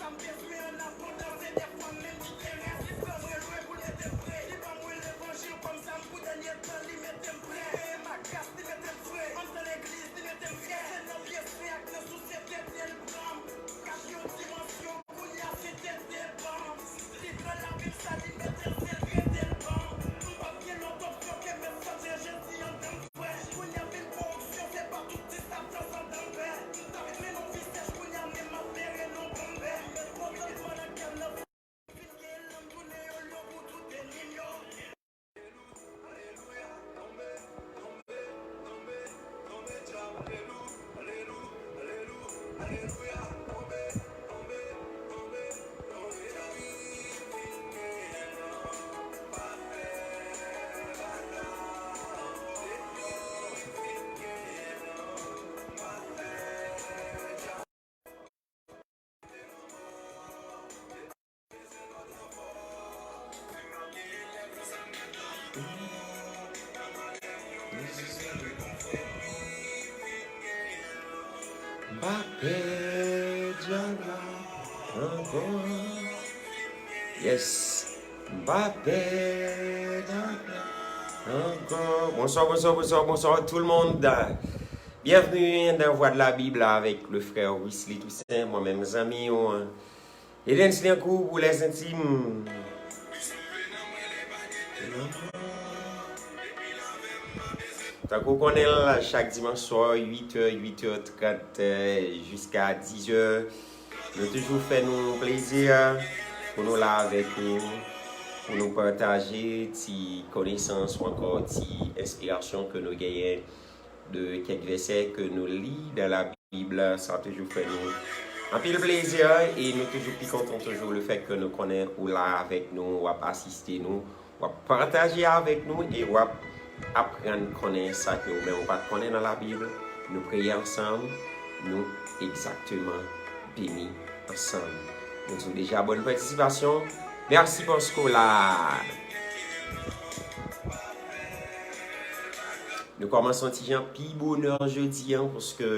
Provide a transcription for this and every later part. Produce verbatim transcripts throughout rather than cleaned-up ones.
M bezwen an abondans, e dèfwa menm ki terès. Li pran mwen lwen pou l mete m pre. Li ban mwen levanjil kòm zam pou dènye tan, li mete m prè. Peye makas, li mete m fre. Anndan legliz, li mete m frè. Se nan byenfè ak nan sosyete, Dye l pran m. Gad yon dimansyon, kounye a se tèt devan. Li pran lavi m, sa li mete l, se l rete l ban m. M p ap gen lòt opsyon ke mèt sòti Jezi anndan m frè. Kounye a vin koripsyon, se pa tout ti sa tanzantan m pè. M t ap mennen yon vi sèch, kounye a menm m ap bere non ban m bè. Kontantman nan kè m nan fin gen l, m tounen yon lyon pou tout ènmi m yo. M pa pè djab la ankò. Yes. M pa pè djab la ankò. Bonsoir, bonsoir, bonsoir, bonsoir tout le monde. Bienvenue dans Voix de la Bible avec le frère Wesley Toussaint, mwen menm zanmi w. Edens Liancourt pou les intimes. Tankou w konnen l, chak dimanch swa, uit è, uit è trant, eh, jiska diz è, nou toujou fè nou plezi pou nou la avèk ou, pou nou pataje ti konesans ou ankò ti enspirasyon ke nou genyen de kèk vèsè ke nou li dans la Bible. Sa toujou fè nou anpil plezi, e nou toujou pi kontan toujou le fèt ke nou konnen ou la avèk nou, w ap asiste nou, w ap pataje avèk nou, e w ap aprann konnen sa ke ou menm ou pa t konnen nan Labib. Nou preye ansanm, nou egzakteman beni ansanm. Nou di w deja bòn patisipasyon. Mèsi paske w la. Nou kòmanse yon ti jan pi bonè jodi a, paske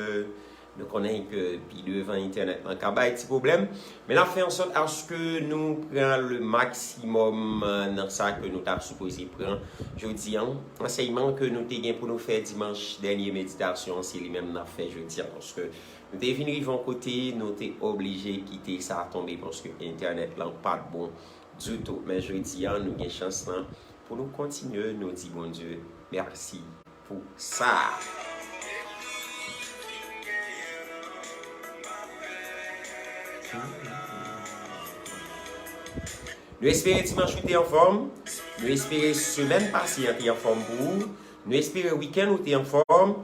nou konnen ke pi devan entènèt lan ka bay ti pwoblèm. Men n ap fè ansòt aske nou pran le maksimòm, eh, nan sa ke nou t ap sipoze pran jodi a. Ansèyman ke nou te gen pou nou fè dimanch dènye meditasyon an, se li menm n ap fè jodi a. Paske nou te vin rive yon kote, nou te oblije kite sa tonbe paske entènèt lan pa t bon ditou. Men jodi a, nou gen chans lan pou nou kontinye, nou di Bondye mèsi pou sa. Nou espere dimanch ou te anfòm. Nou espere semèn pase an te anfòm pou ou. Nou espere wikenn ou te anfòm.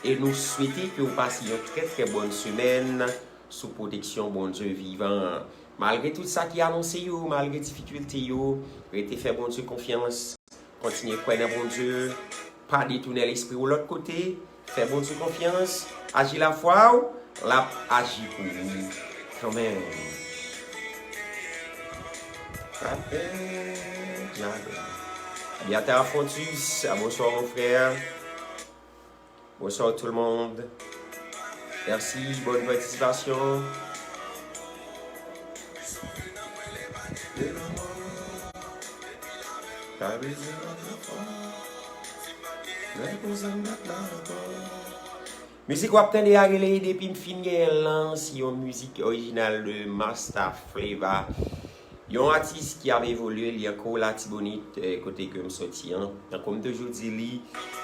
E nou swete ke ou pase yon trè, trè bòn semèn sou pwoteksyon Bondye vivan an. Malgre tout sa ki anonse yo, malgre difikilte yo, rete fè Bondye konfyans. Kontinye kwè nan Bondye. Pa detounen lespri w lòt kote. Fè Bondye konfyans. Aji lafwa w, l ap aji pou ou kanmenm. Abiatar Fontus, ah, bonsoir mon frère. Bonsoir tout le monde. Merci, bonne participation. Mizik w ap tande a rele Depi m fin genyen l lan, se yon mizik orijinal de Masta Flava. Yon atis ki ap evolye, li ankò Latibonit, eh, kote ke m soti an. Tankou m toujou di li,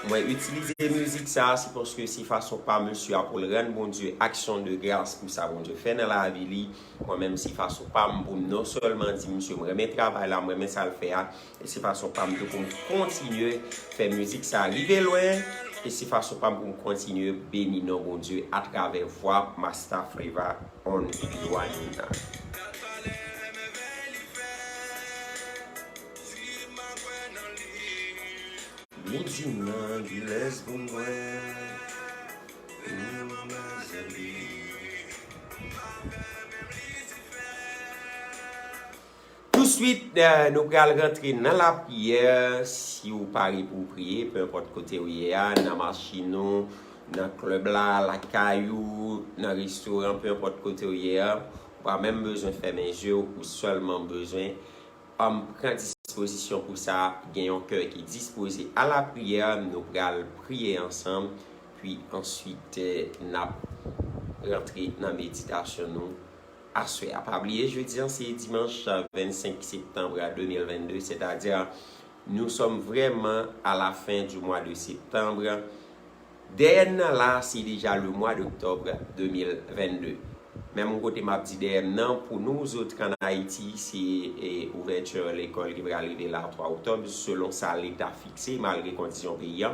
mwen itilize mizik sa a, se paske se fason pa m, misye a, pou l rann Bondye aksyon de gras pou sa Bondye fè nan lavi li. Mwen menm, se fason pa m pou m non sèlman di misye m renmen travay la, m renmen sa l fè a, e se fason pa m tou pou m kontinye fè mizik sa a rive lwen, e se fason pa m pou m kontinye beni non Bondye atravè vwa Masta Flava on Joanina. Vin di m nan kilès pou m kwè. Touswit, eh, nou pral rantre nan lapriyè. Si w pare pou w priye, pe enpòt kote w ye a, nan machin ou, nan klèb la, lakay ou, nan restoran, pe enpòt kote w ye a, ou pa menm bezwen fèmen je w, ou sèlman bezwen um, pran dispozisyon pou sa, gen yon kè ki dispoze a lapriyè, nou pral priye ansanm, pi answit, eh, n ap rantre nan meditasyon nou aswè a. Pa bliye, jodi an se dimanch vennsenk septanm de mil vennde, sètadi nou sòm vrèman a la fen di mwa de septanm. Dèyè n nan la, se deja le mwa d'oktòb de mil vennde. Menm kote m ap di dèyè n nan, pou nou zòt k ann Ayiti, se, e, ouvèti lekòl ki pral rive la twa oktòb, selon sa Leta fikse, malgre kondisyon peyi a.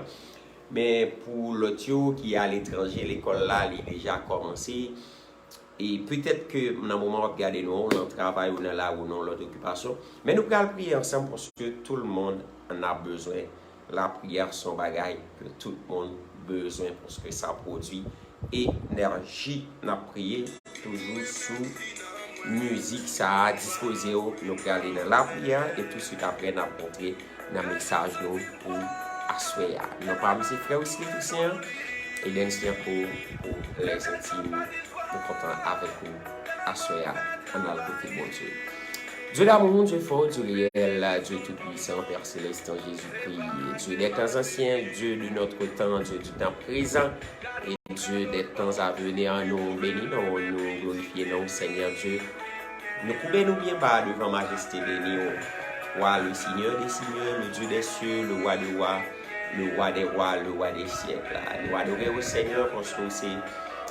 Men pou lòt yo ki aletranje, lekòl la, li deja kòmanse. E petèt ke nan moman w ap gade nou, ou nan travay, ou nan lari, ou nan lòt okipasyon. Men nou pral priye ansanm paske tout le monde en a besoin. Lapriyè se yon bagay ke tout moun bezwen paske sa pwodui enèji. N ap priye toujou sou mizik sa a. Dispoze w, nou prale nan lapriyè e touswit apre n ap rantre nan mesaj nou pou aswè a. Non pa m se frè Wesley Toussaint e Dens Flanco pou lèzentim. Nou kontan avèk ou aswè a. Ann al kote Bondye. Dieu d'amour, Dieu fort, Dieu réel, Dieu tout-puissant, Père céleste en Jésus-Christ, Dieu des temps anciens, Dieu de notre temps, Dieu du temps présent et Dieu des temps à venir. Nou beni non w, nou glorifye non w, Senyè Dye. Nou koube nou byen ba devan majeste beni w, Wa, le Seigneur des seigneurs, le Dieu des cieux, le Roi des rois, le Roi des rois, le Roi des siècles. Nou adore w, Senyè, paske w se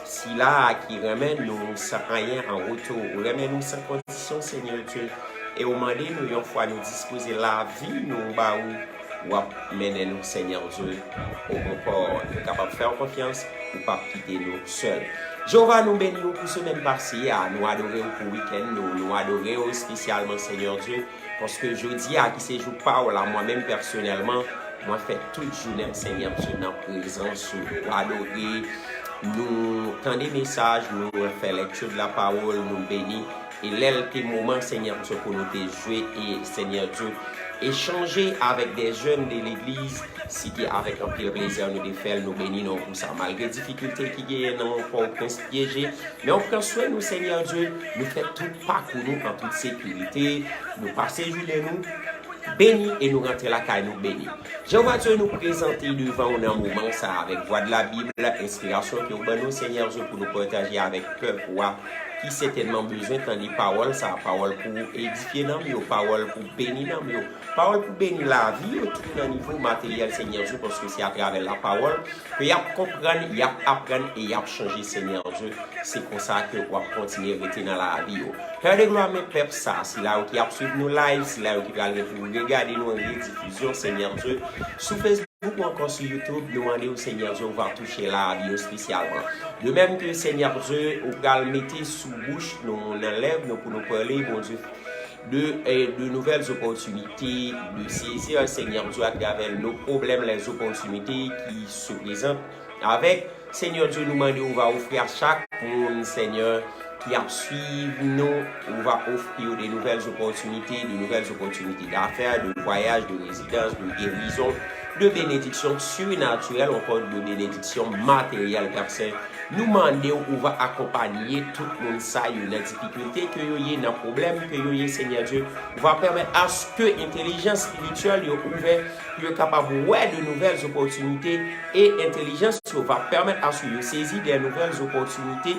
Sila a ki renmen nou san anyen an retou, ou renmen nou san kondisyon, Senyè Dye. E ou mande nou, yon fwa nou dispoze lavi nou ba ou, w ap mennen nou, Senyè Dye, o bon pò. Nou kapab fè w konfyans, ou p ap kite nou sèl. Jewova, nou beni w pou semèn pase a, nou adore w pou wikenn nou, nou adore w espesyalman, Senyè Dye, paske jodi a ki se jou pa w la, mwen menm pèsonèlman, mwen fè tout jounen m, Senyè Dye, nan prezans ou. Nou adore, nou tande mesaj, nou fè lèkti de la pawòl, nou beni. E lè l te moman, Senyè Dye, pou nou te jwe, e Senyè Dye, echanje avèk de jèn de legliz, se te avèk anpil plezi nou te fè l, nou beni non w pou sa. Malgre difikilte ki genyen nan Pòtoprens pyeje, men w pran swen nou, Senyè Dye, nou fè tout pakou nou an tout sekirite, nou pase jounen nou beni e nou rantre lakay nou beni. Jewova Dye, nou prezante devan w nan moman sa avèk Vwa de la Bib, enspirasyon ke w ban nou, Senyè Dye, pou nou pataje avèk pèp ou a, ki sètènman bezwen tande pawòl sa, pawòl pou edifye nanm yo, pawòl pou beni nanm yo, pawòl pou beni lavi yo, tou nan nivo materyèl, Senyè Dye, paske se atravè lapawòl ke y ap konprann, y ap aprann e y ap chanje, Senyè Dye. Se konsa ke w ap kontinye rete nan lavi yo. Pè de glwa, men pèp sa, sila yo ki ap swiv nou live, sila yo ki pral gen pou regade nou an redifizyon, Senyè Dye, sou Facebook ou ankò sou YouTube, nou mande w, Senyè Dye, ou va touche lavi yo espesyalman. De menm ke, Senyè Dye, ou pral mete sou bouch nou, nan lèv nou pou nou pale, Bondye, de, eh, de nouvelles opportunités, de saisir, Senyè Dye, atravè nos problèmes, les opportunités qui se présentent avec Senyè Dye, nou mande ou va ofri a chak moun, Senyè, ki ap swiv nou, ou va ofri yo de nouvelles opportunités, de nouvelles opportunités d'affaires, de voyage, de résidence, de guérison, de bénédictions surnaturelles, ankò de bénédictions matérielles, Pè Sen. Nou mande ou va akonpanye tout moun sa yo nan difikilte ke yo ye, nan pwoblèm ke yo ye, Senyè Dye. Ou va pèmèt aske entèlijans espirityèl yo ouvè pou yo kapab wè de nouvelles opportunités e entèlijans yo va pèmèt aske yo sezi de nouvelles opportunités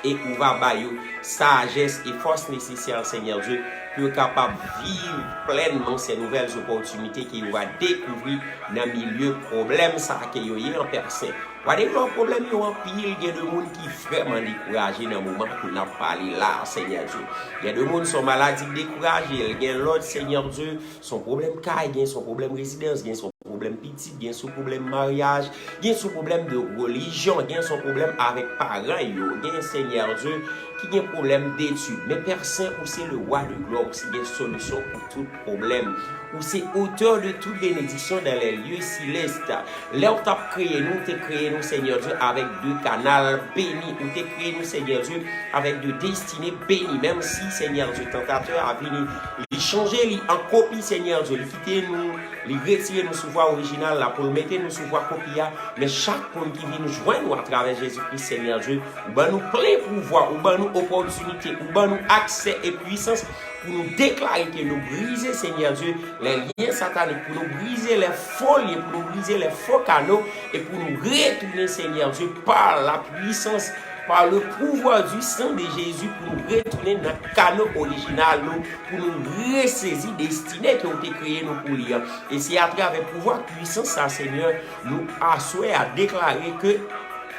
e ou va ba yo sajès e fòs nesesè, Senyè Dye, pou yo kapab viv plènman se nouvelles opportunités ke yo va dekouvri nan milye pwoblèm sa ke yo ye an Pè Sen. Gade lò pwoblèm yo anpil, gen de moun ki vrèman dekouraje nan moman ke n ap pale la, Senyè Dye. Gen de moun se yon maladi k dekouraje l, gen lòt, Senyè Dye, se yon pwoblèm kay, gen se yon pwoblèm rezidans, gen se yon pwoblèm pitit, gen se yon pwoblèm maryaj, gen se yon pwoblèm de relijyon, gen se yon pwoblèm avèk paran yo, gen, Senyè Dye, ki gen pwoblèm detid. Men Pè Sen, ou se le Roi de gloire, ou se gen solisyon pou tout pwoblèm. Ou se auteur de toute bénédiction dans les lieux célestes. Lè w t ap kreye nou, w te kreye nou, Senyè Dye, avèk de kanal beni. Ou te kreye nou, Senyè Dye, avèk de destine beni. Menm si, Senyè Dye, tantatè a vini, li chanje li an kopi, Senyè Dye, li kite nou Li retire nou sou vwa orijinal la pou l mete nou sou vwa kopi a. Men chak moun ki vin jwenn ou atravè Jezi Kris, Senyè Dye, ou ban nou plen pouvwa, ou ban nou opòtinite, ou ban nou aksè e pwisans pou nou deklare ke nou brize, Senyè Dye, lè lyen satanik, pou nou brize lè fo lyen, pou nou brize lè fo kano, e pou nou retounen, Senyè Dye, pa la pwisans, pa le pouvwa di san de Jezi, pou nou retounen nan kano orijinal nou, pou nou resezi destine ke ou te kreye nou pou li an. E se atravè pouvwa pwisans sa, Senyè, nou aswè a deklare ke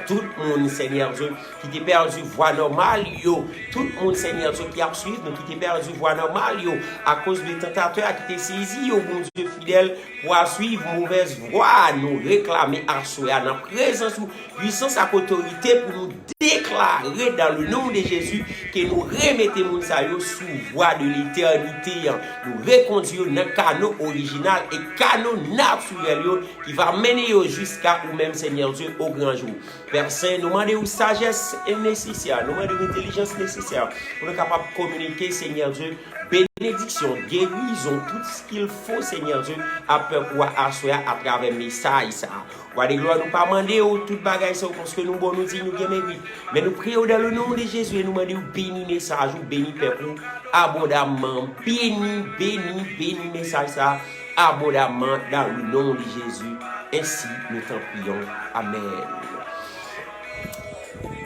tout moun, Senyè Dye, ki te pèdi vwa nòmal yo, tout moun, Senyè Dye, ki ap swiv nou, ki te pèdi vwa nòmal yo, akoz de tantatè a ki te sezi yo, Bondye fidèl, pou al swiv movèz vwa, nou reklame aswè a nan prezans ou, pwisans ak otorite pou nou deklare dans le nom de Jésus ke nou remete moun sa yo sou vwa de letènite an. Nou rekondwi yo nan kano orijinal e kano natirèl yo ki va mennen yo jiska ou menm, Senyè Dye, o gran jou. Pè Sen, nou mande ou sajès nesesè, nou mande ou entèlijans nesesè pou nou kapab kominike, Senyè Dye, benediksyon, gerizon, tout ce qu'il faut, Senyè Dye, a pèp ou a aswè a atravè mesaj sa a. Wa de glwa, nou pa mande ou tout bagay sa yo paske nou bon, nou di, nou gen merit. Men nou priye ou dans le nom de Jésus e nou mande ou beni mesaj ou, beni pèp ou abondamman. Beni, beni, beni mesaj sa a abondamman dans le nom de Jésus. Ensi, nou t'en prions. Amèn.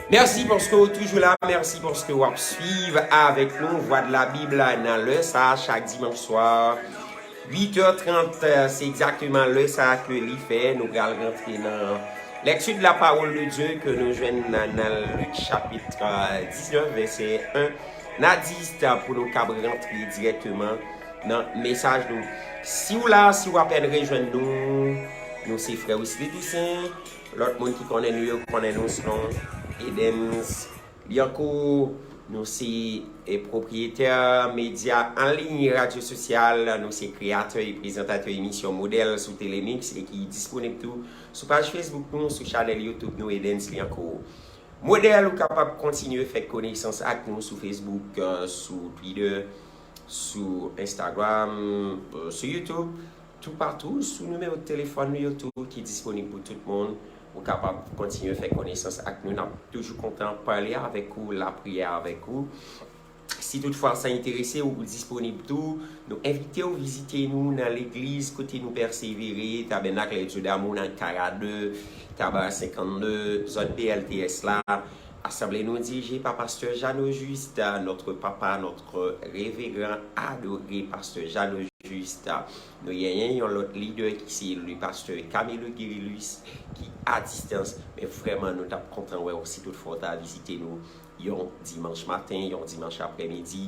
Mèsi paske w toujou la. Mèsi paske w ap swiv avèk nou Vwa de la Bib la nan lè sa a, chak dimanch swa, uit è trant, se egzakteman lè sa a ke li fè. Nou pral rantre nan lèkti de la pawòl de Dye ke nou jwenn nan, nan Lik chapit, euh, diznèf, vèsè en a dis, pou nou kab rantre dirèkteman nan mesaj nou. Si w la, si w apèn rejwenn nou, nou se frè Wesley Toussaint. Lòt moun ki konnen nou yo konnen nou sou non Edens Liancourt. Nou se, e, pwopriyetè medya an liy, radyo sosyal. Nou se kreyatè e prezantatè emisyon Modèl sou Telemix e ki disponib tou sou paj Facebook nou, sou chanèl YouTube nou, Edens Liancourt. Modèl, ou kapab kontinye fè konesans ak nou sou Facebook, e, sou Twitter, sou Instagram, e, sou YouTube. Toupatou, sou nimewo telefòn nou yo tou ki disponib pou tout moun. Ou kapab kontinye fè konesans ak nou. N ap toujou kontan pale avèk ou, lapriyè avèk ou. Si toutfwa sa enterese w, ou disponib tou, nou envite w vizite nou nan legliz kote nou pèsevere, Tabernacle de Dieu d'Amour nan karant de, Taba senkann de, zòn P L T S la. Asanble nou dirije pa Pastè Jeannot Juste, notre papa, notre révérend adoré, Pastè Jeannot Juste. Nou genyen yon lòt lidè ki se le pastè Camilo Guérilus ki a distans, men vrèman nou t ap kontan wè w si toutfwa w ta vizite nou yon dimanch maten, yon dimanch aprèmidi,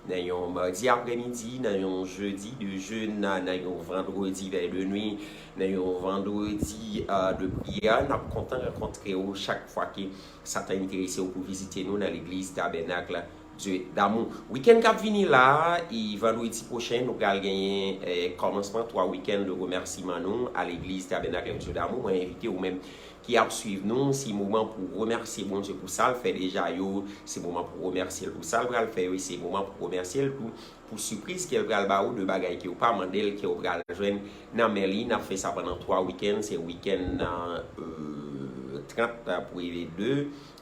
nan yon madi aprèmidi, nan yon jedi de jèn, nan yon vandredi vè de nwi, nan yon vandredi, euh, de priyè. N ap kontan rankontre w chak fwa ke sa ta enterese w pou vizite nou nan legliz Tabènak Dye Damou. Wikenn k ap vini la, e vandredi pwochen, nou pral genyen, eh, kòmansman twa wikenn de remèsiman nou a legliz Tabènak Dye Damou. Mwen envite ou menm ki ap swiv nou, se moman pou remèsye Bondye pou sa l fè deja yo, se moman pou remèsye l pou sa l pral fè yo, e se moman pou remèsye l tou pou sipriz ke l pral ba ou, de bagay ke w pa mande l, ke w pral jwenn nan men li. N ap fè sa pandan twa wikenn, se wikenn, euh, trant pou rive de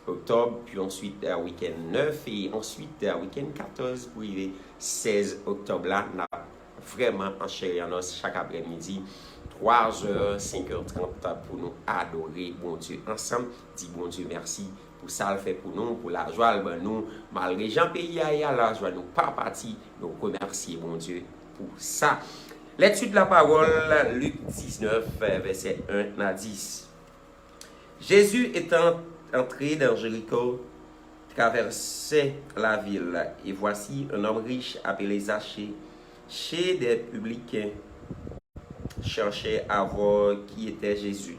oktòb, pi answit, euh, wikenn nèf, e answit, euh, wikenn katòz pou rive sèz oktòb la, n ap vrèman an chè e an os chak aprèmidi, twa zè, senk è trant, pou nou adore Bondye ansanm, di Bondye mèsi pou sa l fè pou nou, pou lajwa l ban nou, malgre jan peyi a ye a, lajwa nou pa pati, nou remèsye Bondye pou sa. Lettre de la parole, Luc dix-neuf, verset un à dix. Jésus étant entré dans Jéricho, traversait la ville, et voici un homme riche appelé Zachée, chez des publicains, cherchait à voir qui était Jésus,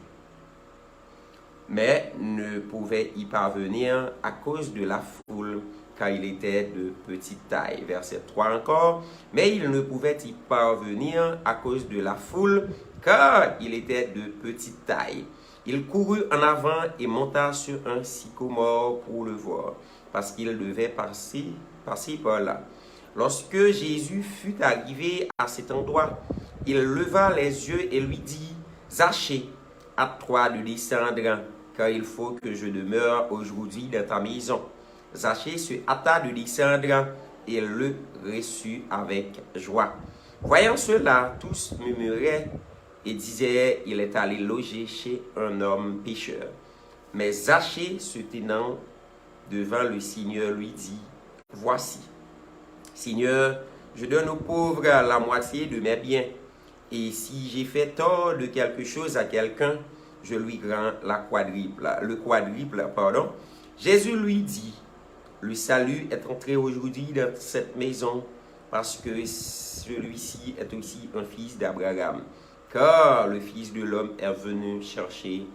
mais ne pouvait y parvenir à cause de la foule, car il était de petite taille. Verset trois encore, mais il ne pouvait y parvenir à cause de la foule, car il était de petite taille. Il courut en avant et monta sur un sycomore pour le voir, parce qu'il devait passer, passer par là. Lorsque Jésus fut arrivé à cet endroit, Il leva les yeux et lui dit, Zachée, hâte-toi de descendre, car il faut que je demeure aujourd'hui dans ta maison. Zachée se hâta de descendre et le reçut avec joie. Voyant cela, tous murmuraient et disaient, Il est allé loger chez un homme pécheur. Mais Zachée, se tenant devant le Seigneur, lui dit, Voici, Seigneur, je donne aux pauvres la moitié de mes biens, et si j'ai fait tort de quelque chose à quelqu'un, je lui rends la quadruple, le quadruple, pardon. Jésus lui dit, Le salut est entré aujourd'hui dans cette maison, parce que celui-ci est aussi un fils d'Abraham. Car le Fils de l'homme est venu chercher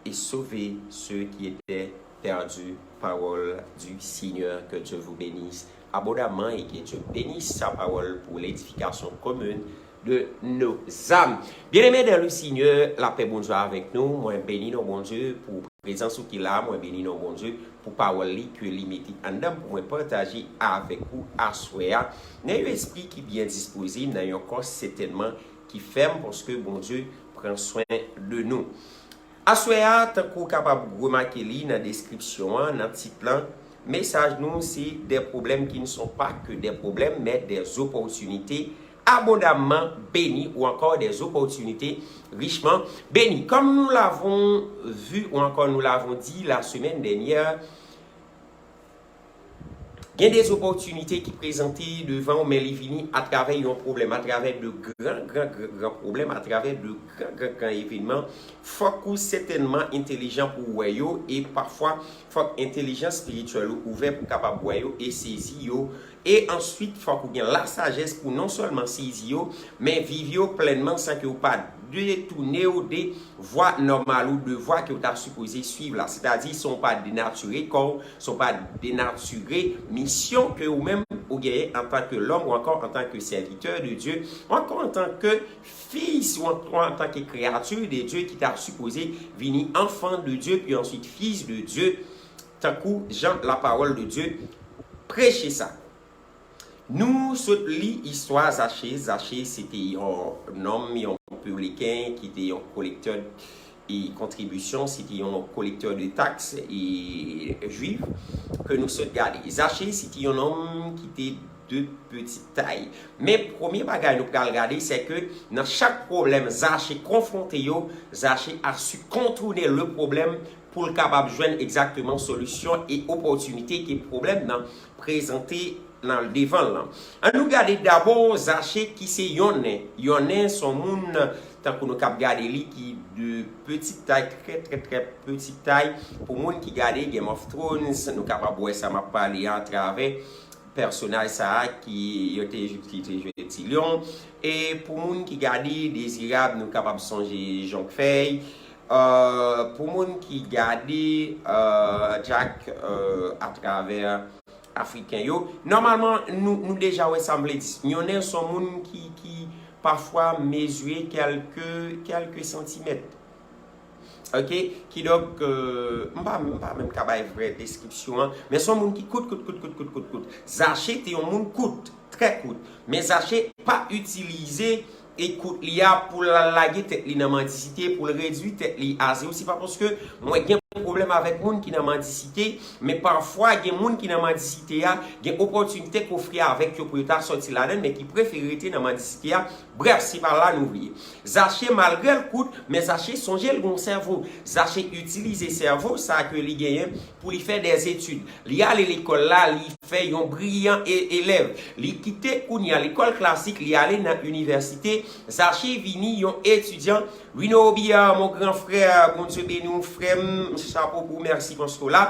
et sauver ceux qui étaient perdus. Parole du Seigneur, que Dieu vous bénisse abondamment et que Dieu bénisse sa parole pour l'édification commune de nos âmes. Bien-aimés dans le Seigneur, lapè Bondye avèk nou. Mwen beni non Bondye pou prezans ou ki la. Mwen beni non Bondye pou pawòl li ke li mete anndan m pou mwen pataje avèk ou aswè a. Nan yon espri ki byen dispoze, nan yon kò sètènman ki fèm, paske Bondye pran swen de nou. Aswè a, tankou w kapab remake li nan deskripsyon an, nan tit lan, mesaj nou se des problèmes qui ne sont pas que des problèmes, mais des opportunités abondamment bénies ou encore des opportunités richement bénies. Comme nous l'avons vu ou encore nous l'avons dit la semaine dernière, gen de opòtinite ki prezante devan w, men li vini atravè yon pwoblèm, atravè de gran, gran, gran, gran pwoblèm, atravè de gran, gran, gran evènman. Fòk ou sètènman entèlijan pou w wè yo, e pafwa, fòk entèlijans espirityèl ou ouvè pou w kapab wè yo e sezi yo. E answit, fòk ou gen lasajès pou non sèlman sezi yo, men viv yo plènman san ke w pa detounen w de vwa nòmal ou de vwa ke w ta sipoze swiv la. Sètadi, san w pa denatire kò w, san w pa denatire misyon ke ou menm ou genyen antanke lòm ou ankò antanke sèvitè de Dye, ou ankò antanke fis ou ankò antanke kreyati de Dye ki ta sipoze vini enfant de Dieu, puis ensuite fils de Dieu, tankou jan la parole de Dieu preche sa. Nou sot li istwa Zache. Zache se te yon nonm, yon pibliken ki te yon kolektè e kontribisyon, se te yon kolektè de taks e jwif ke nou sot gade. Zache se te yon nonm ki te de petite taille. Men premye bagay nou pral gade, se ke nan chak pwoblèm Zache konfwonte yo, Zache a su kontounen le pwoblèm pou l kapab jwenn egzakteman solisyon e opòtinite ke pwoblèm nan prezante nan devan l lan. Ann nou gade dabò Zache ki se yonnen. Yonnen se yon moun, tankou nou k ap gade li, ki de petite taille, trè, trè, trè petite taille. Pou moun ki gade Game of Thrones, nou kapab wè sa m ap pale a atravè pèsonaj sa a ki yo te, ki te jwe Tilyon. E pou moun ki gade Dezirab, nou kapab sonje Jonk Fèy. Euh, pou moun ki gade, euh, Jack, euh, atravè Afriken yo, nòmalman, nou, nou deja wè sa m vle di. Yonnen se yon moun ki, ki pafwa mezire kèlke, kèlke santimèt. Ok? Kidonk, euh, m pa, m pa menm ka bay vrè deskripsyon an, men se yon moun ki kout, kout, kout, kout, kout, kout, kout. Zache te yon moun kout, trè kout. Men Zache pa itilize e kout li a pou l al lage tèt li nan mandisite, pou l redui tèt li a zewo. Se pa paske mwen gen pwoblèm avèk moun ki nan mandisite, men pafwa gen moun ki nan mandisite a, gen opòtinite k ofri avèk yo pou yo ta sòti ladan l, men ki prefere rete nan mandisite a. Brèf, se pa la nou vle ye. Zache, malgre l kout, men Zache sonje l gen yon sèvo. Zache itilize sèvo sa ke li genyen pou li fè dèzetid. Li ale lekòl la, li fè yon briyan e-, elèv. Li kite kounye a lekòl klasik, li ale nan inivèsite. Zache vini yon etidyan. Rino Robillard, mon gran frè, Bondye beni w, frè m, chapo pou w, mèsi paske w la.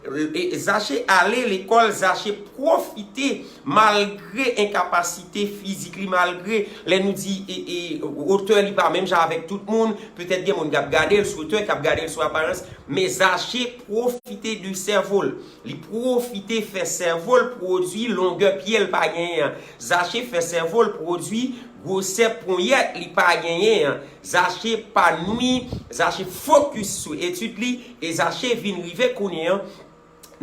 E, Zache ale lekòl, Zache pwofite malgre enkapasite fizik li, malgre lè nou di e, e, otè li pa menm jan avèk tout moun, petèt gen moun k ap gade l sou otè, k ap gade l sou aparans, men Zache pwofite de sèvo l. Li pwofite fè sèvo l pwodui longè pye l pa genyen an. Zache fè sèvo l pwodui gwosè ponyèt li pa genyen an. Zache pa nwi, Zache fokis sou etid li, e Zache vin rive kounye an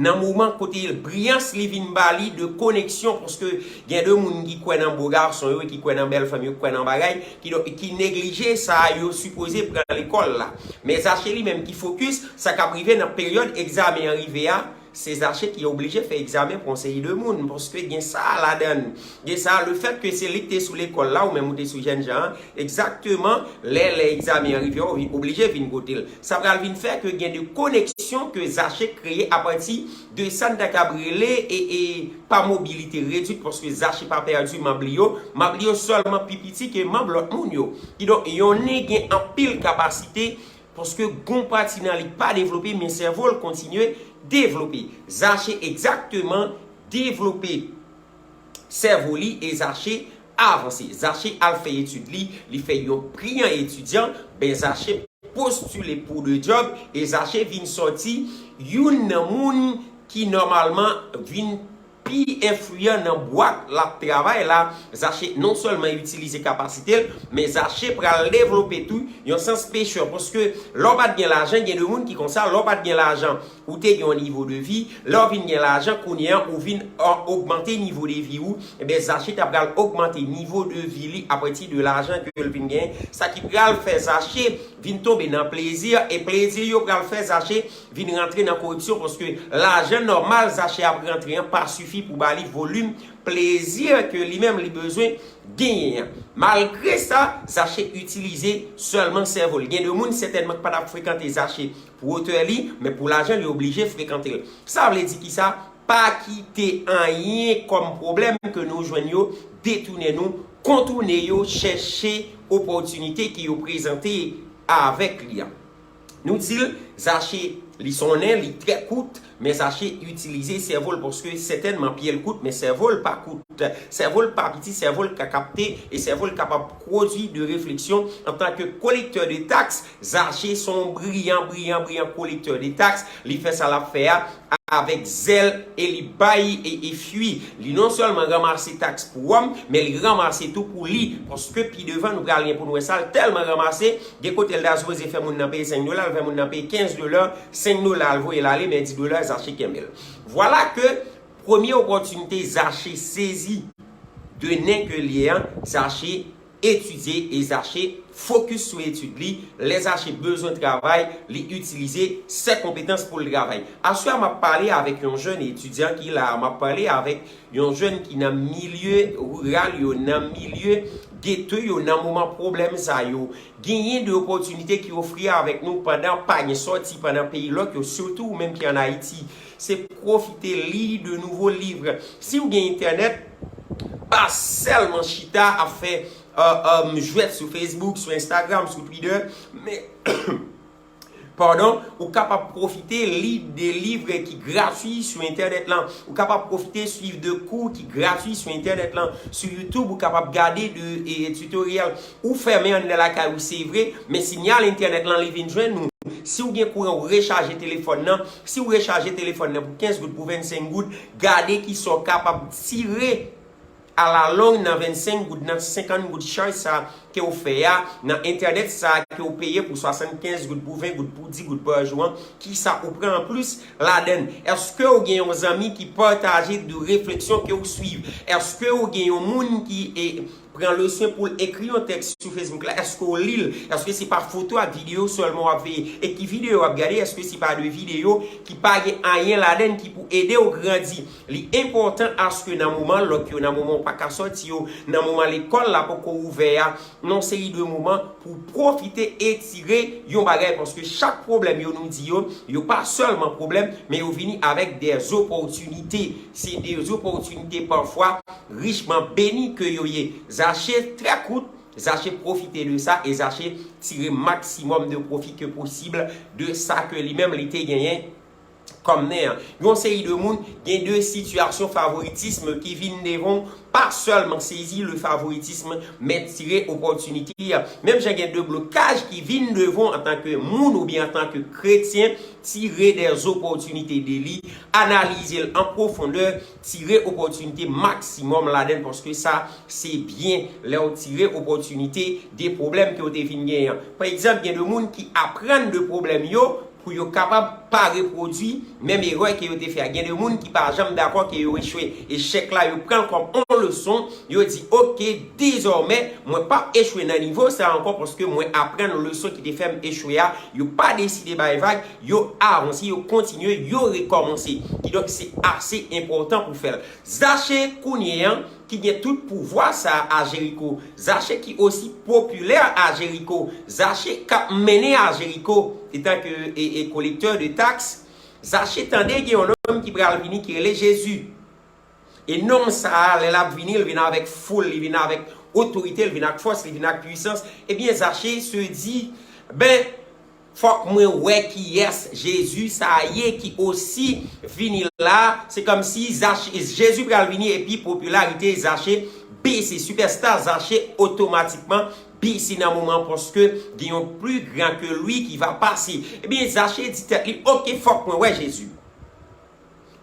nan moman kote briyans li vin ba li de koneksyon, paske gen de moun ki kwè nan bo gason yo, ki kwè nan bèl fanm yo, ki kwè nan bagay, ki, ki neglije sa yo sipoze pran lekòl la. Men Zache li menm ki fokis, sa k ap rive nan peryòd egzamen an rive a, se Zache ki oblije fè egzamen pou yon seri de moun, paske gen sa ladan l. Gen sa, le fèt ke se li ki te sou lekòl la, ou menm ou te sou jènjan an, egzakteman, lè, lè egzamen an rive, ou oblije vin kote l. Sa pral vin fè ke gen de koneksyon ke Zache kreye apati de sa n ta kab rele e, e pa mobilite redwit, paske Zache pa pèdi manm li yo. Manm li yo sèlman pi piti ke manm lòt moun yo. Kidonk, yonnen gen anpil kapasite, paske gon pati nan li pa devlope, men sèvo l kontinye devlope. Zache egzakteman devlope sèvo li e Zache avanse. Zache al fè etid li, li fè yon briyan etidyan, ben Zache postile pou de djòb e Zache vin sòti youn nan moun ki nòmalman vin pi enfliyan nan bwat l ap travay la. Zache non sèlman itilize kapasite l, men Zache pral devlope tou yon sans pechè, paske lè w pa t gen lajan, gen de moun ki konsa, lè w pa t gen lajan, ou te gen yon nivo de vi, lè w vin gen lajan, kounye a, ou vin, a, ogmante nivo de vi ou, ebyen, Zache ta pral ogmante nivo de vi li apati de lajan ke l vin genyen, sa ki pral fè Zache vin tonbe nan plezi, e plezi yo pral fè Zache vin rantre nan koripsyon, paske lajan nòmal Zache ap rantre an pa sifi pou ba li volim plezi ke li menm li bezwen genyen an. Malgre sa, Zache itilize sèlman sèvo l. Gen de moun sètènman ki pa t ap frekante Zache pou otè li, men pou lajan li oblije frekante l. Sa vle di kisa? Pa kite anyen kòm pwoblèm ke nou jwenn yo detounen nou, kontoune yo, chèche opòtinite ke yo prezante avèk li an. Nou di l, Zache, li sonnen, li trè kout, men Zache itilize sèvo l, paske sètènman pye l kout, men sèvo l pa kout. Sèvo l pa piti, sèvo l ka kapte, e sèvo l kapab pwodui de refleksyon antanke kolektè de taks. Zache se yon briyan, briyan, briyan kolektè de taks. Li fè sa l ap fè a avèk zèl e li bay e, e fwi. Li non sèlman ranmase taks pou wòm, men li ranmase tou pou li. Paske pi devan, nou pral gen pou n wè sa, l tèlman ranmase, gen kote l ta sipoze fè moun nan peye senk dola, l fè moun nan peye kenz dola, senk dola, l voye l ale, men dis dola, Zache kenbe l. Vwala ke premye opòtinite Zache sezi de nen ke l ye an, Zache etidye e Zache fokis sou etid li. Lè Zache bezwen travay, li itilize sèt konpetans pou l travay. Aswè a, m ap pale avèk yon jèn etidyan ki la a, m ap pale avèk yon jèn ki nan milye riral yo, nan milye geto yo, nan moman pwoblèm sa yo. Genyen de opòtinite ki ofri avèk nou pandan pa gen sòti, pandan peyi lòk yo, sitou ou menm ki ann Ayiti. Se pwofite li de nouvo liv. Si w gen entènèt, pa sèlman chita ap fè, euh, euh, jwèt sou Facebook, sou Instagram, sou Twitter, men, padon, ou kapab pwofite li de liv ki gratui sou entènèt lan. Ou kapab pwofite swiv de kou ki gratui sou entènèt lan. Sou YouTube, ou kapab gade de, e, tutorial. Ou fèmen anndan lakay ou, se vre, men sinyal entènèt lan, li vin jwenn ou. Si w gen kouran, ou rechaje telefòn nan. Si w rechaje telefòn nan pou kenz goud, pou vennsenk goud, gade kisa w kapab tire alalong nan vennsenk goud, nan senkant goud chaj sa ke w fè a, nan entènèt sa ke w peye pou swasannkenz goud, pou ven goud, pou dis goud pa jou an, kisa ou pran anplis ladan l? Èske w gen yon zanmi ki pataje de refleksyon ke w swiv? Èske w gen yon moun ki, e, pran le swen pou l ekri yon tèks sou Facebook la? Èske w li l? Èske se pa foto ak videyo sèlman w ap veye? E ki videyo w ap gade? Èske se pa de videyo ki pa gen anyen ladan l ki pou ede w grandi? Li enpòtan aske nan moman lòk yo, nan moman w pa ka sòti yo, nan moman lekòl la poko ouvè a, nan yon seri de moman pou pwofite etire yon bagay, paske chak pwoblèm yo nou di yo, yo pa sèlman pwoblèm, men yo vini avèk de opòtinite. Se de opòtinite pafwa richman beni ke yo ye. Zache trè kout, Zache pwofite de sa e Zache tire maksimòm de pwofi ke posib de sa ke li menm li te genyen kòm nen an. Yon seri de moun gen de sitiyasyon favoritism ki vin devan w, pa sèlman sezi le favoritism, men tire opòtinite a. Menm jan gen de blokaj ki vin devan w antanke moun oubyen antanke kretyen, tire de opòtinite de li, analize l an pwofondè, tire opòtinite maksimòm ladan l, paske sa, se byen lè w tire opòtinite de pwoblèm ke w te vin genyen an. Pa egzanp, gen de moun ki aprann de pwoblèm yo pou yo kapab pa repwodui menm erè ke yo te fè a. Gen de moun ki pa janm dakò ke yo echwe. Echèk la, yo pran l kòm yon leson, yo di, "Oke, dezòmè, mwen p ap echwe nan nivo sa a ankò paske mwen aprann leson ki te fè m echwe a." Yo pa deside bay vag, yo avanse, yo kontinye, yo rekòmanse. Kidonk, se ase enpòtan pou fè l. Zache kounye a, ki gen tout pouvwa sa a Jeriko. Zache ki osi popilè a Jeriko. Zache k ap mennen a Jeriko, etanke e, e kolektè de taks. Zache tande gen yon nonm ki pral vini ki rele Jezi. E nonm sa a, lè l ap vini, l vin avèk foul, li vin avèk otorite, l vin ak fòs, li vin ak pwisans. Ebyen, Zache se di, ben, fòk mwen wè kiyès Jezi sa a ye ki osi vini la. Se kòmsi Zache, Jezi pral vini epi popilarite Zache bese, sipèsta Zache otomatikman bese nan moman paske gen yon pli gran ke li ki va pase. Ebyen, Zache di tèt li, "Oke, fòk mwen wè Jezi."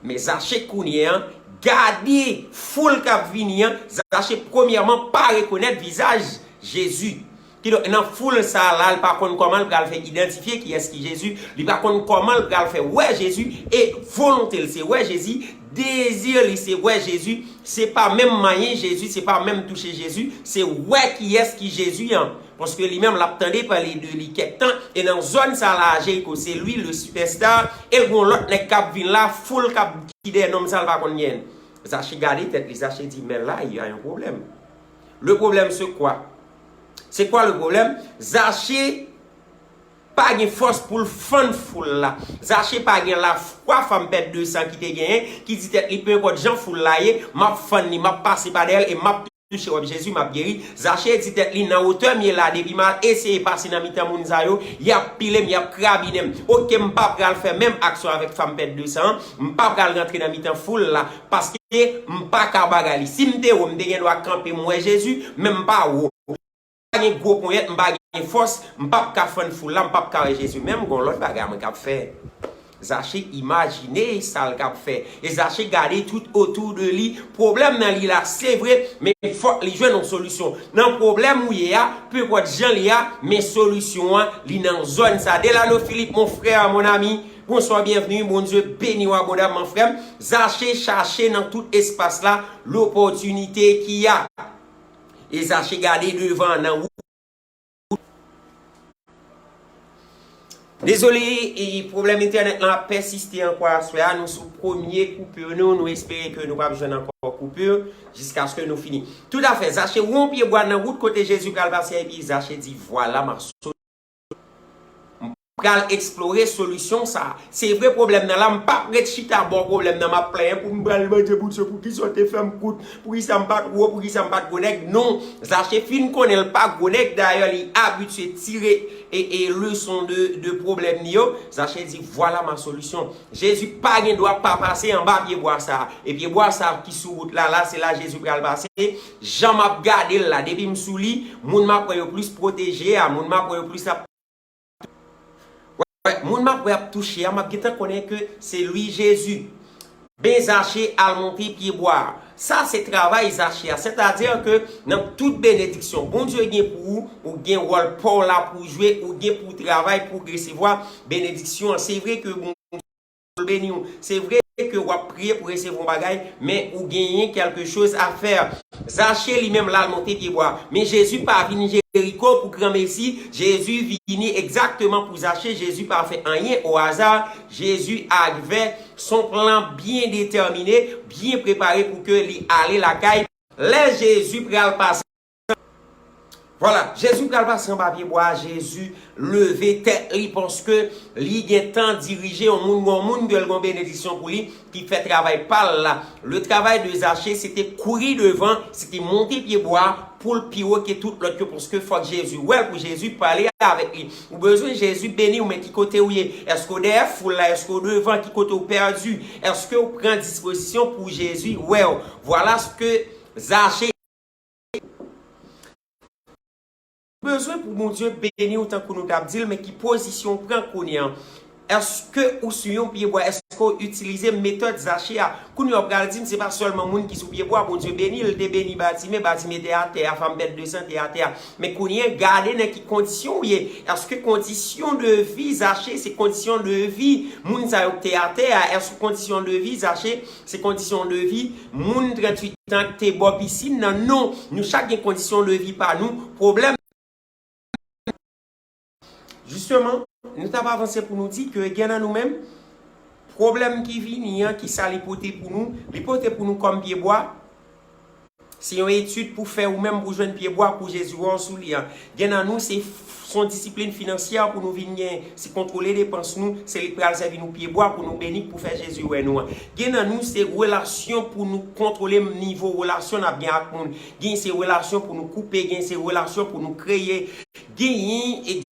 Men Zache kounye an, gade foul k ap vini an, Zache premyèman pa rekonèt vizaj Jezi. Kidonk, nan foul sa a la, li pa konn kòman l pral fè idantifye kiyès ki Jezi, li pa konn kòman l pral fè wè Jezi, e volonte l se wè Jezi, dezi li se wè Jezi, se pa menm manyen Jezi, se pa menm touche Jezi, se wè kiyès ki Jezi an. Paske li menm, l ap tande pale de li kèk tan, e nan zòn sa la a Jeriko, se li le sipèsta, e l gen yon lòt nèg k ap vin la, foul k ap ki dèyè nonm sa, l pa konn gen. Zache gade tèt li, Zache di, "Men la, il y a un problème." Le problème, c'est quoi? C'est quoi le problème? Zache pa gen fòs pou l fann foul la. Zache pa gen lafwa fanm pèd de san ki te genyen, ki di tèt li, "Penpòt jan foul la ye, m ap fann li, m ap pase pa dèyè l e m ap touche wòb Jezi, m ap geri." Zache di tèt li, "Nan wotè m ye la, depi m al eseye pase nan mitan moun sa yo, y ap pile m, y ap krabinen m. Oke, m pa pral fè menm aksyon avèk fanm pèd de san an, m pa pral rantre nan mitan foul la, paske m pa ka bagay li. Si m te wo, m te gen dwa kanpe, m wè Jezi, men m pa wo. M pa gen gwo ponyèt, m pa gen fòs, m p ap ka fann foul la, m p ap ka wè Jezi, men m gen yon lòt bagay mwen k ap fè." Zache imajine sa l k ap fè. E Zache gade tout otou de li. Pwoblèm nan li la, se vre, men fòk li jwenn yon solisyon. Nan pwoblèm ou ye a, penpòt jan li a, men solisyon an, li nan zòn sa. Delano Philippe, mon frère, mon ami, bonsoir, bienvenue, Bondye beni w abondamman, frè m. Zache chache nan tout espas la, lopòtinite ki a. E Zache gade devan nan wout. Dezole, e, pwoblèm entènèt lan ap pèsiste ankò aswè a. Nou sou premye koupi nou. Nou espere ke nou p ap jwenn ankò koupi jiskaske nou fini. Toutafè, Zache wè yon pyebwa nan wout kote Jezi pral pase a, epi Zache di, "Vwala, m ap sot, m pral eksplore solisyon sa a." Se vre, pwoblèm nan la, m p ap ret chita bò pwoblèm nan, m ap plenyen pou m pral mande Bondye poukisa w te fè m kout, poukisa m pa t wo, poukisa m pa t gwo nèg. Non, Zache fin konnen l pa gwo nèg, dayè li abitye tire e, e leson de, de pwoblèm li yo. Zache di, "Vwala ma solisyon." Jezi pa gen dwa pa pase anba pyebwa sa a. E pyebwa sa a ki sou wout la, la, se la Jezi pral pase. Jan m ap gade l la, depi m sou li, moun m ap wè yo plis pwoteje a, moun m ap wè yo plis ap Wè, moun m ap wè ap touche a, m ap gentan konnen ke se li Jezi. Ben Zache al monte pyebwa a. Sa se travay Zache a. Sètadi ke nan tout benediksyon Bondye gen pou ou, ou gen wòl pa w la pou w jwe, ou gen pou w travay pou w resevwa benediksyon an. Se vre ke Bondye beni w. Se vre ke w ap priye pou w resevwa yon bagay, men ou genyen quelque chose à faire. Zache li menm l al monte pyebwa. Men Jezi pa vin Jeriko pou granmesi. Jezi vini egzakteman pou Zache. Jezi pa fè anyen o aza. Jezi avè son plan byen detèmine, byen prepare pou ke li ale lakay. Lè Jezi pral pase Vwala, Jezi pral pase anba pyebwa a, Jezi leve tèt li paske li gentan dirije yon moun, yon moun ke l gen yon benediksyon pou li, ki fè travay pa l la. Le travail de Zache, se te kouri devan, se te monte pyebwa a pou l pi wo ke tout lòt yo, paske fòk Jezi wè l, pou Jezi pale avèk li. Ou bezwen Jezi beni w, men ki kote w ye? Èske w dèyè foul la? Èske w devan? Ki kote w pèdi? Èske w pran dispozisyon pou Jezi wè w? Vwala s ke Zache bezwen pou Bondye beni w tankou nou t ap di l, men ki pozisyon w pran kounye an? Èske ou sou yon pyebwa? Èske w itilize metòd Zache a? Kounye a w pral di m, se pa sèlman moun ki sou pyebwa, Bondye beni l, te beni Batime, Batime te atè a, fanm pèd de san te atè a. Men kounye a, gade nan ki kondisyon w ye. Èske kondisyon de vi Zache se kondisyon de vi moun sa yo k te atè a? Èske kondisyon de vi Zache se kondisyon de vi moun tranntuit an k te bò pisin nan? Non, nou chak gen kondisyon de vi pa nou. Pwoblèm Jisteman, nou t ap avanse pou nou di ke gen nan nou menm, pwoblèm ki vini an, ki sa li pote pou nou, li pote pou nou kòm pyebwa, se yon etid pou fè ou menm pou jwenn pyebwa pou Jezi wè w sou li an. Gen nan nou, se, se yon disiplin finansyè pou nou vin gen, se kontwole depans nou, se li k pral sèvi nou pyebwa pou nou beni, pou fè Jezi wè nou an. Gen nan nou, se relasyon pou nou kontwole nivo relasyon n ap gen ak moun. Gen se relasyon pou nou koupe, gen se relasyon pou nou kreye. Genyen,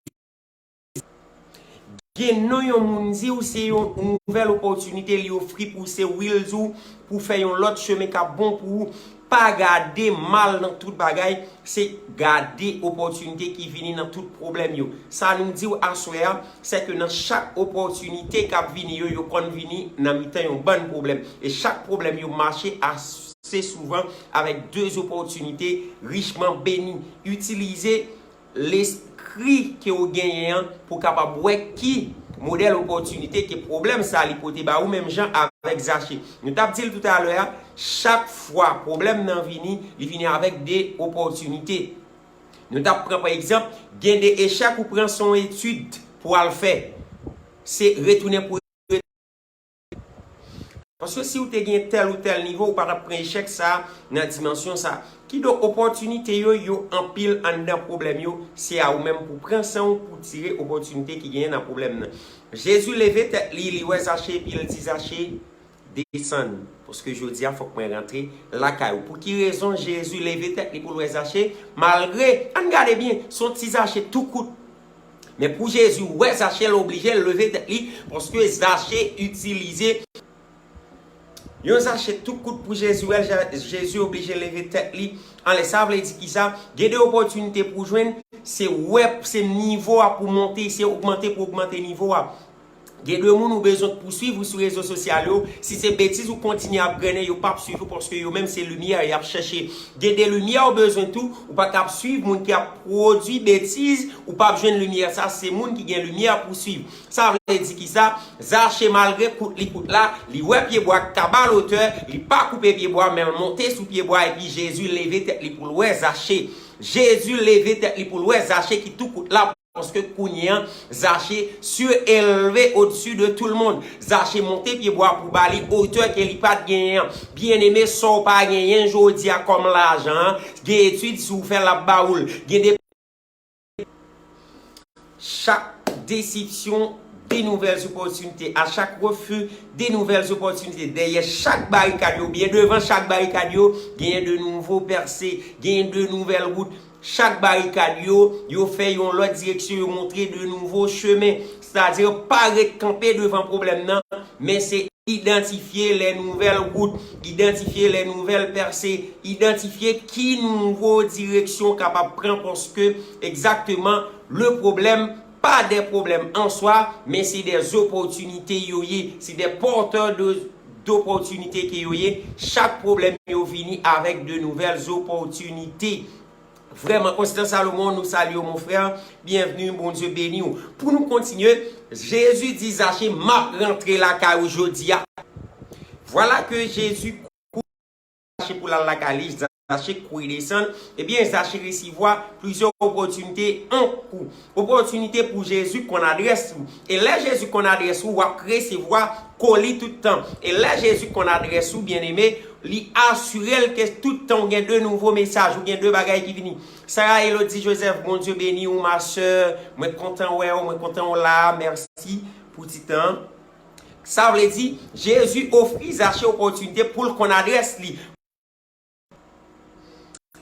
gen non yon moun di w se yon nouvèl opòtinite li ofri pou w, se wi l di w pou w fè yon lòt chemen k ap bon pou ou. Pa gade mal nan tout bagay, se gade opòtinite ki vini nan tout pwoblèm yo. Sa nou di w aswè a, se ke nan chak opòtinite k ap vini yo, yo konn vini nan mitan yon bann pwoblèm. E chak pwoblèm yo mache ase souvan avèk de opòtinite richman beni. Itilize lespri ke w genyen an pou w kapab wè ki modèl opòtinite ke pwoblèm sa a li pote ba ou, menm jan avèk Zache. Nou t ap di l toutalè a, chak fwa pwoblèm nan vini, li vini avèk de opòtinite. Nou t ap pran pa egzanp, gen de echèk ou pran se yon etid pou w al fè. Se retounen pou Paske si w te gen tèl ou tèl nivo, ou pa t ap pran echèk sa a nan dimansyon sa a. Kidonk, opòtinite yo, yo anpil anndan pwoblèm yo, se a ou menm pou pran san w pou tire opòtinite ki genyen nan pwoblèm nan. Jezi leve tèt li, li wè Zache, epi l di, Zache, desann, paske jodi a fòk mwen rantre lakay ou. Pou ki rezon Jezi leve tèt li pou l wè Zache? Malgre, ann gade byen, se yon ti Zache tou kout. Men pou Jezi wè Zache, l oblije leve tèt li, paske Zache itilize yon Zache tou kout pou Jezi wè l, Ja-, Jezi oblije leve tèt li anlè. Sa vle di kisa? Gen de opòtinite pou w jwenn, se wè, se nivo a pou monte, se ogmante pou ogmante nivo a. Gen de moun ou bezwen k pouswiv ou sou rezo sosyal yo. Si se betiz ou kontinye ap grennen, yo p ap swiv ou paske yo menm se limyè y ap chèche. Gen de limyè ou bezwen tou, ou pa t ap swiv moun ki ap pwodui betiz, ou p ap jwenn limyè sa, se moun ki gen limyè pou swiv. Sa vle di kisa? Zache malgre kout li kout la, li wè pyebwa k kaba lotè, li pa koupe pyebwa, men l monte sou pyebwa epi Jezi leve tèt li pou l wè Zache. Jezi leve tèt li pou l wè Zache ki tou kout la. Paske kounye an, Zache suréleve au-dessus de tout le monde. Zache monte pyebwa pou ba li otè ke li pa t genyen an. Byeneme, sa w pa genyen jodi a kòm lajan an, gen etid si w fè l ap ba ou l. Gen de Chak desepsyon, de nouvèl opòtinite. A chak refi, de nouvèl opòtinite. Dèyè chak barikad yo, oubyen devan chak barikad yo, genyen de nouvo pèse, genyen de nouvèl wout. Chak barikad yo, yo fè yon lòt direksyon, yo montre de nouvo chemen. Sètadi, pa ret kanpe devan pwoblèm nan, men se idantifye lè nouvèl wout, idantifye lè nouvèl pèse, idantifye ki nouvo direksyon w kapab pran, paske egzakteman, le pwoblèm pa de pwoblèm an swa, men se de opòtinite yo ye, se de pòtè de, d'opòtinite ke yo ye. Chak pwoblèm yo vini avèk de nouvèl opòtinite. Vrèman, Constant Salomon, nou salye w, mon frè. Byenvni, Bondye beni w. Pou nou kontinye, Jezi di Zache, "M ap rantre lakay ou jodi a." Vwala ke Jezi kouri Zache pou l al lakay li, Zache kouri desann. Ebyen, Zache resevwa plizyè opòtinite an kou. Opòtinite pou Jezi konn adrès ou. E lè Jezi konn adrès ou, w ap resevwa kò li tout tan. E lè Jezi konn adrès ou, byeneme, li asire l ke tout tan w gen de nouvo mesaj, ou gen de bagay ki vini. Sarah Elodie Joseph, Bondye beni w, ma sè. Mwen kontan wè w, mwen kontan w la. Mèsi pou ti tan. Sa vle di, Jezi ofri Zache opòtinite pou l konn adrès li.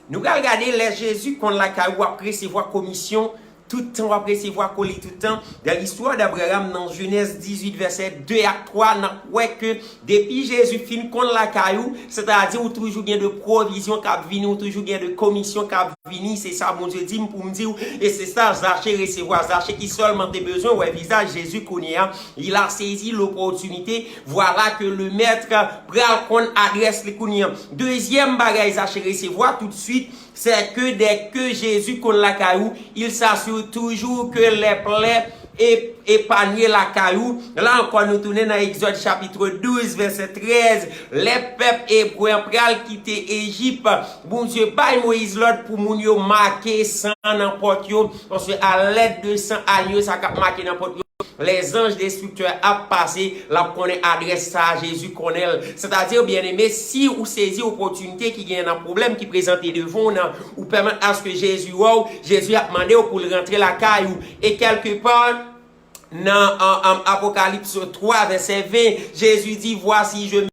Nou pral gade lè Jezi konn lakay ou, w ap resevwa komisyon Tout tan w ap resevwa kole tout tan. Dan listwa d'Abraham, nan Jenèz dizuit, vèsè de ak twa, n ap wè ke depi Jezi fin konn lakay ou, sètadi ou toujou gen de pwovizyon k ap vini, ou toujou gen de komisyon k ap vini. Se sa Bondye di m pou m di w. E se sa Zache resevwa. Zache ki sèlman te bezwen wè vizaj Jezi kounye a, il a saisi l'opportunité. Voilà que le maître pral konn adrès li kounye a. Dezyèm bagay Zache resevwa toutswit, c'est que dès que Jésus konn lakay ou, il s'assure toujours que les plaies e epanye lakay ou. La ankò, nou tounen nan Egzòd chapit douz, vèsè trèz. Lè pèp ebre an pral kite Ejip, Bondye bay Moyiz lòd pou moun yo make san nan pòt yo, paske alèd de san agno sa k ap make nan pòt yo, lèzanj destriktè ap pase, l ap konnen adrès sa a, Jezi konnen l. Sètadi, byeneme, si ou sezi opòtinite ki genyen nan pwoblèm ki prezante devan w nan, ou pèmèt aske Jezi wè w, Jezi ap mande w pou l rantre lakay ou. E kèlkepa, nan an, an Apokalips twa, vèsè ven, Jezi di, Voici, je